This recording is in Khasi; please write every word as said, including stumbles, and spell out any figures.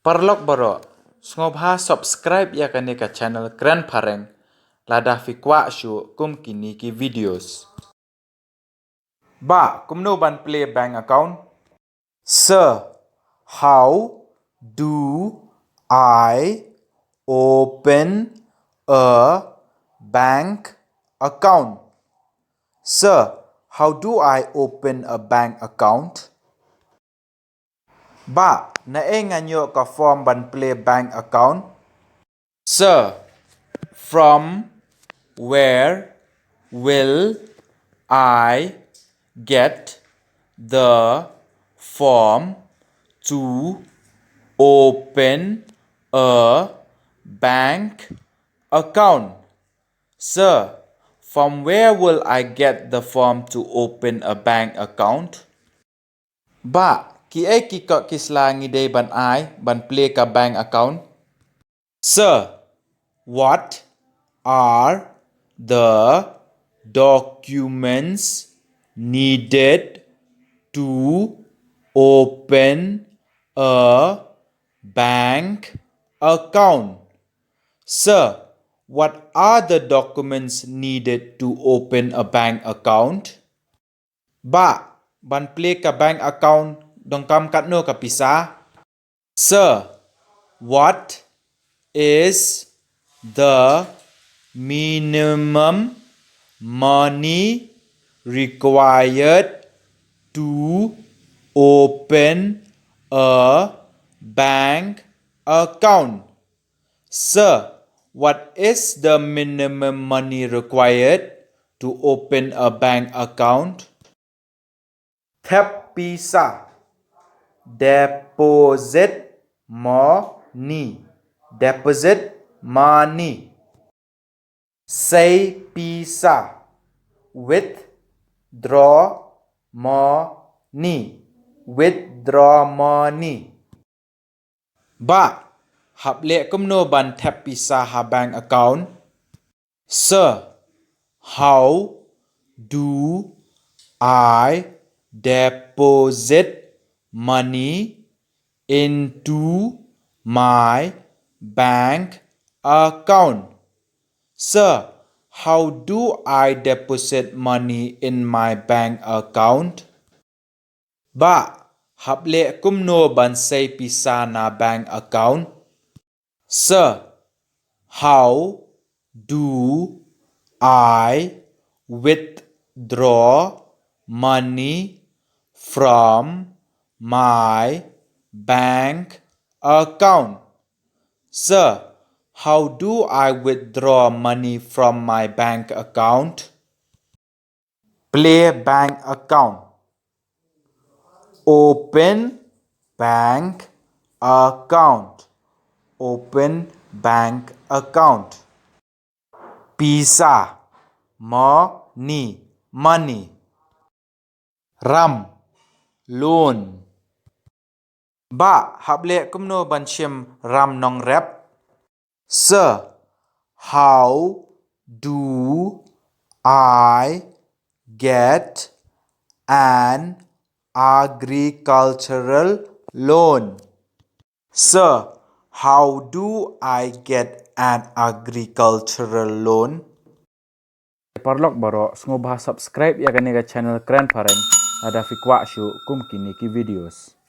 Paralok baroh, sngewbha subscribe ïa kane ka channel Kren Phareng lada phi kwah shuh kum kine ki videos. Bah, kumno ban plie bank account? Sir, how do I open a bank account? Sir, how do I open a bank account? Bah, naei ngan ïoh ka form ban plie bank account? Sir, from where will I get the form to open a bank account? Sir, from where will I get the form to open a bank account? Bah, kiei ki kot ki sla ngi dei ban ai ban plie ka bank account? Sir, what are the documents needed to open a bank account? Sir, what are the documents needed to open a bank account? Bah, ban plie ka bank account donkam katno ka pisa? Sir, what is the minimum money required to open a bank account? Sir, what is the minimum money required to open a bank account? Thep pisa. Deposit money. Deposit money. Sei pisa. Withdraw money. Withdraw money. Bah, hap leh kumno ban thep pisa ha bank account? Sir, how do I deposit money into my bank account? Sir, how do I deposit money in my bank account? Bah, hap leh kumno ban sei pisa na bank account? Sir, how do I withdraw money from my bank account? Sir, how do I withdraw money from my bank account? Plie bank account. Open bank account. Open bank account. Pisa. Money. Money. Ram. Loan. Bah, hap leh kumno ban shim ram nongrep? Sir, how do I get an agricultural loan? Sir, how do I get an agricultural loan? Paralok baroh, sngewbha subscribe ïa kane ka channel Kren Phareng lada phi kwah shuh kum kine ki videos.